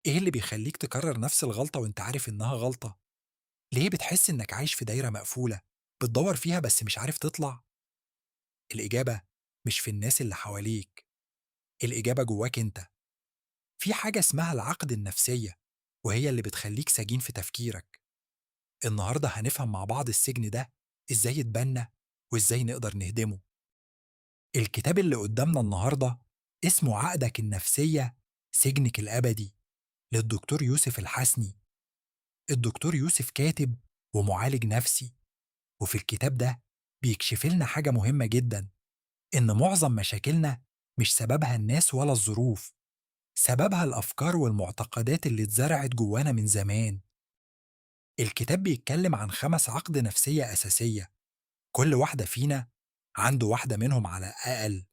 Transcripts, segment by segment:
إيه اللي بيخليك تكرر نفس الغلطة وإنت عارف إنها غلطة؟ ليه بتحس إنك عايش في دايرة مقفولة بتدور فيها بس مش عارف تطلع؟ الإجابة مش في الناس اللي حواليك، الإجابة جواك أنت. في حاجة اسمها العقد النفسية، وهي اللي بتخليك سجين في تفكيرك. النهاردة هنفهم مع بعض السجن ده إزاي اتبنى وإزاي نقدر نهدمه. الكتاب اللي قدامنا النهاردة اسمه عقدك النفسية سجنك الأبدي، للدكتور يوسف الحسني. الدكتور يوسف كاتب ومعالج نفسي، وفي الكتاب ده بيكشف لنا حاجة مهمة جدا، إن معظم مشاكلنا مش سببها الناس ولا الظروف، سببها الأفكار والمعتقدات اللي اتزرعت جوانا من زمان. الكتاب بيتكلم عن 5 عقد نفسية أساسية، كل واحدة فينا عنده واحدة منهم على الأقل،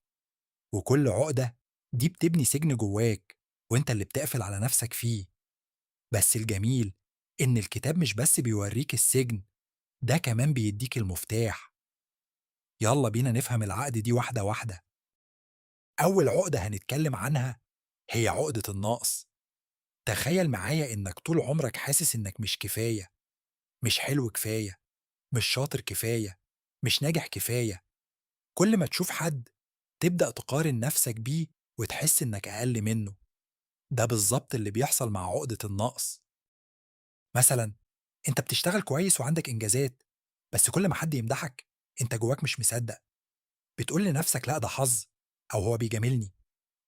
وكل عقدة دي بتبني سجن جواك وانت اللي بتقفل على نفسك فيه. بس الجميل إن الكتاب مش بس بيوريك السجن ده، كمان بيديك المفتاح. يلا بينا نفهم العقد دي واحدة واحدة. أول عقدة هنتكلم عنها هي عقدة النقص. تخيل معايا إنك طول عمرك حاسس إنك مش كفاية، مش حلو كفاية، مش شاطر كفاية، مش ناجح كفاية. كل ما تشوف حد تبدأ تقارن نفسك بيه وتحس إنك أقل منه. ده بالظبط اللي بيحصل مع عقدة النقص. مثلا أنت بتشتغل كويس وعندك إنجازات، بس كل ما حد يمدحك أنت جواك مش مصدق، بتقول لنفسك لا ده حظ، أو هو بيجاملني.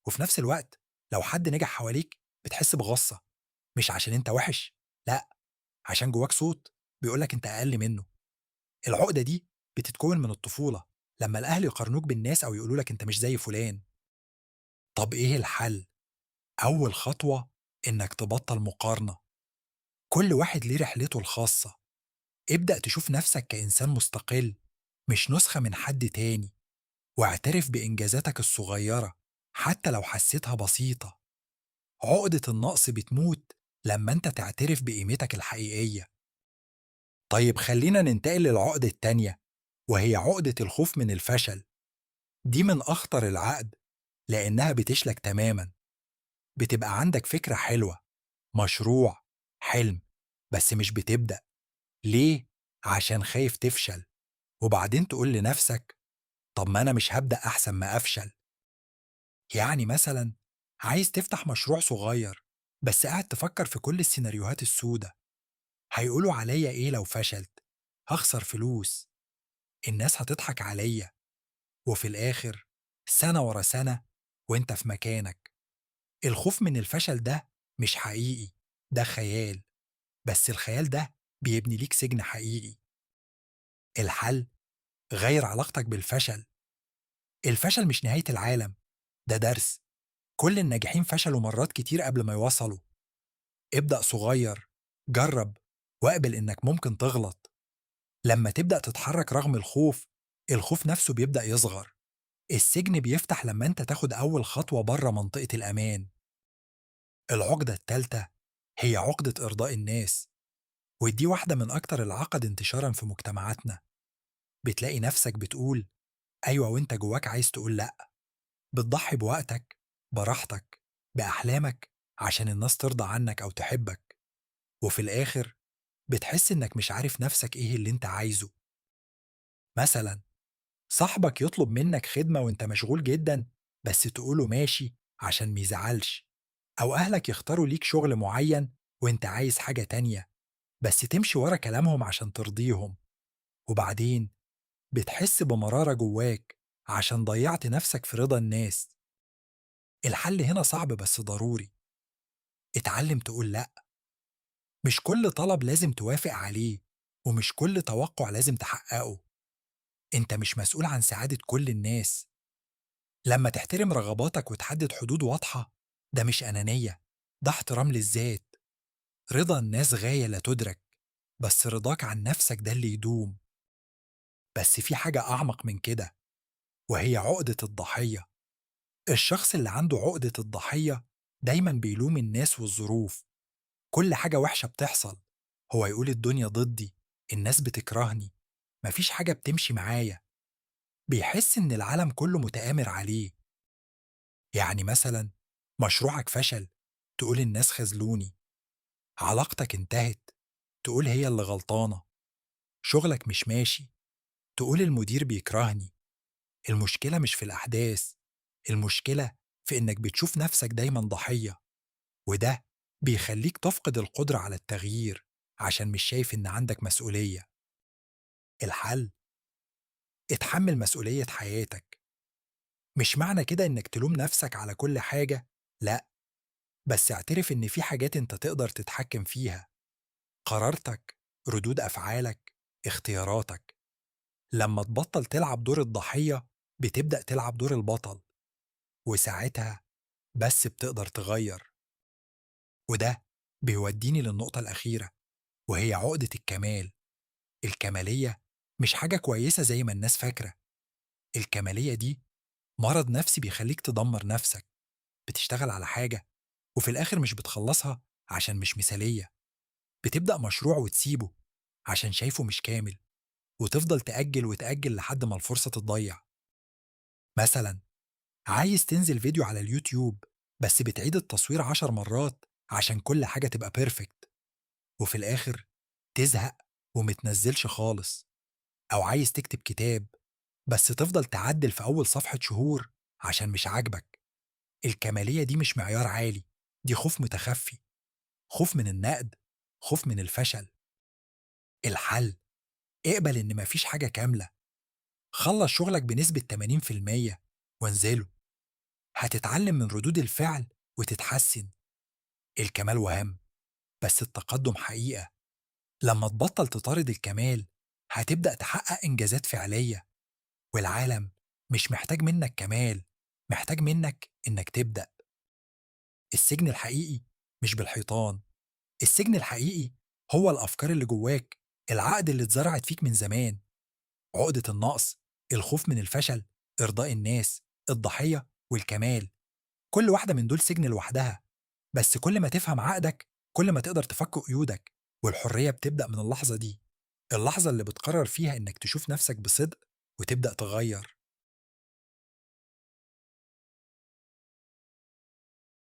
وفي نفس الوقت لو حد نجح حواليك بتحس بغصة، مش عشان أنت وحش، لا، عشان جواك صوت بيقولك أنت أقل منه. العقدة دي بتتكون من الطفولة، لما الأهل يقارنوك بالناس أو يقولولك أنت مش زي فلان. طب إيه الحل؟ أول خطوة إنك تبطل مقارنة. كل واحد ليه رحلته الخاصة. ابدأ تشوف نفسك كإنسان مستقل، مش نسخة من حد تاني، واعترف بإنجازاتك الصغيرة حتى لو حسيتها بسيطة. عقدة النقص بتموت لما أنت تعترف بقيمتك الحقيقية. طيب خلينا ننتقل للعقدة التانية، وهي عقدة الخوف من الفشل. دي من أخطر العقد لأنها بتشلك تماما. بتبقى عندك فكرة حلوة، مشروع، حلم، بس مش بتبدأ. ليه؟ عشان خايف تفشل. وبعدين تقول لنفسك طب ما أنا مش هبدأ أحسن ما أفشل. يعني مثلا عايز تفتح مشروع صغير، بس قاعد تفكر في كل السيناريوهات السودة. هيقولوا عليا إيه لو فشلت؟ هخسر فلوس، الناس هتضحك عليا. وفي الآخر سنة ورا سنة وانت في مكانك. الخوف من الفشل ده مش حقيقي، ده خيال، بس الخيال ده بيبني ليك سجن حقيقي. الحل؟ غير علاقتك بالفشل. الفشل مش نهاية العالم، ده درس. كل الناجحين فشلوا مرات كتير قبل ما يوصلوا. ابدأ صغير، جرب، واقبل إنك ممكن تغلط. لما تبدأ تتحرك رغم الخوف، الخوف نفسه بيبدأ يصغر. السجن بيفتح لما أنت تاخد أول خطوة بره منطقة الأمان. العقدة الثالثة هي عقدة إرضاء الناس، ودي واحدة من أكتر العقد انتشارا في مجتمعاتنا. بتلاقي نفسك بتقول أيوة وأنت جواك عايز تقول لأ. بتضحي بوقتك، براحتك، بأحلامك عشان الناس ترضى عنك أو تحبك. وفي الآخر بتحس إنك مش عارف نفسك إيه اللي أنت عايزه. مثلا صاحبك يطلب منك خدمة وأنت مشغول جدا، بس تقوله ماشي عشان ميزعلش. أو أهلك يختاروا ليك شغل معين وأنت عايز حاجة تانية، بس تمشي ورا كلامهم عشان ترضيهم. وبعدين بتحس بمرارة جواك عشان ضيعت نفسك في رضا الناس. الحل هنا صعب بس ضروري. اتعلم تقول لأ. مش كل طلب لازم توافق عليه، ومش كل توقع لازم تحققه. انت مش مسؤول عن سعادة كل الناس. لما تحترم رغباتك وتحدد حدود واضحة، ده مش أنانية، ده احترام للذات. رضا الناس غاية لا تدرك، بس رضاك عن نفسك ده اللي يدوم. بس في حاجة أعمق من كده، وهي عقدة الضحية. الشخص اللي عنده عقدة الضحية دايما بيلوم الناس والظروف. كل حاجة وحشة بتحصل هو يقول الدنيا ضدي، الناس بتكرهني، مفيش حاجة بتمشي معايا. بيحس إن العالم كله متآمر عليه. يعني مثلا مشروعك فشل، تقول الناس خذلوني. علاقتك انتهت، تقول هي اللي غلطانة. شغلك مش ماشي، تقول المدير بيكرهني. المشكلة مش في الأحداث، المشكلة في إنك بتشوف نفسك دايما ضحية، وده بيخليك تفقد القدرة على التغيير عشان مش شايف إن عندك مسؤولية. الحل: اتحمل مسؤولية حياتك. مش معنى كده إنك تلوم نفسك على كل حاجة، لأ، بس اعترف إن في حاجات إنت تقدر تتحكم فيها: قرارتك، ردود أفعالك، اختياراتك. لما تبطل تلعب دور الضحية بتبدأ تلعب دور البطل، وساعتها بس بتقدر تغير. وده بيوديني للنقطة الأخيرة، وهي عقدة الكمال. الكمالية مش حاجة كويسة زي ما الناس فاكرة. الكمالية دي مرض نفسي بيخليك تدمر نفسك. بتشتغل على حاجة وفي الآخر مش بتخلصها عشان مش مثالية. بتبدأ مشروع وتسيبه عشان شايفه مش كامل، وتفضل تأجل وتأجل لحد ما الفرصة تضيع. مثلا عايز تنزل فيديو على اليوتيوب، بس بتعيد التصوير 10 مرات عشان كل حاجة تبقى perfect، وفي الآخر تزهق ومتنزلش خالص. أو عايز تكتب كتاب، بس تفضل تعدل في أول صفحة شهور عشان مش عاجبك. الكمالية دي مش معيار عالي، دي خوف متخفي، خوف من النقد، خوف من الفشل. الحل: اقبل إن مفيش حاجة كاملة. خلص شغلك بنسبة 80% وانزله. هتتعلم من ردود الفعل وتتحسن. الكمال وهم، بس التقدم حقيقة. لما تبطل تطارد الكمال هتبدأ تحقق إنجازات فعلية، والعالم مش محتاج منك كمال، محتاج منك إنك تبدأ. السجن الحقيقي مش بالحيطان، السجن الحقيقي هو الأفكار اللي جواك، العقد اللي اتزرعت فيك من زمان: عقدة النقص، الخوف من الفشل، إرضاء الناس، الضحية والكمال. كل واحدة من دول سجن لوحدها، بس كل ما تفهم عقدك كل ما تقدر تفك قيودك. والحرية بتبدأ من اللحظة دي، اللحظة اللي بتقرر فيها إنك تشوف نفسك بصدق وتبدأ تغير.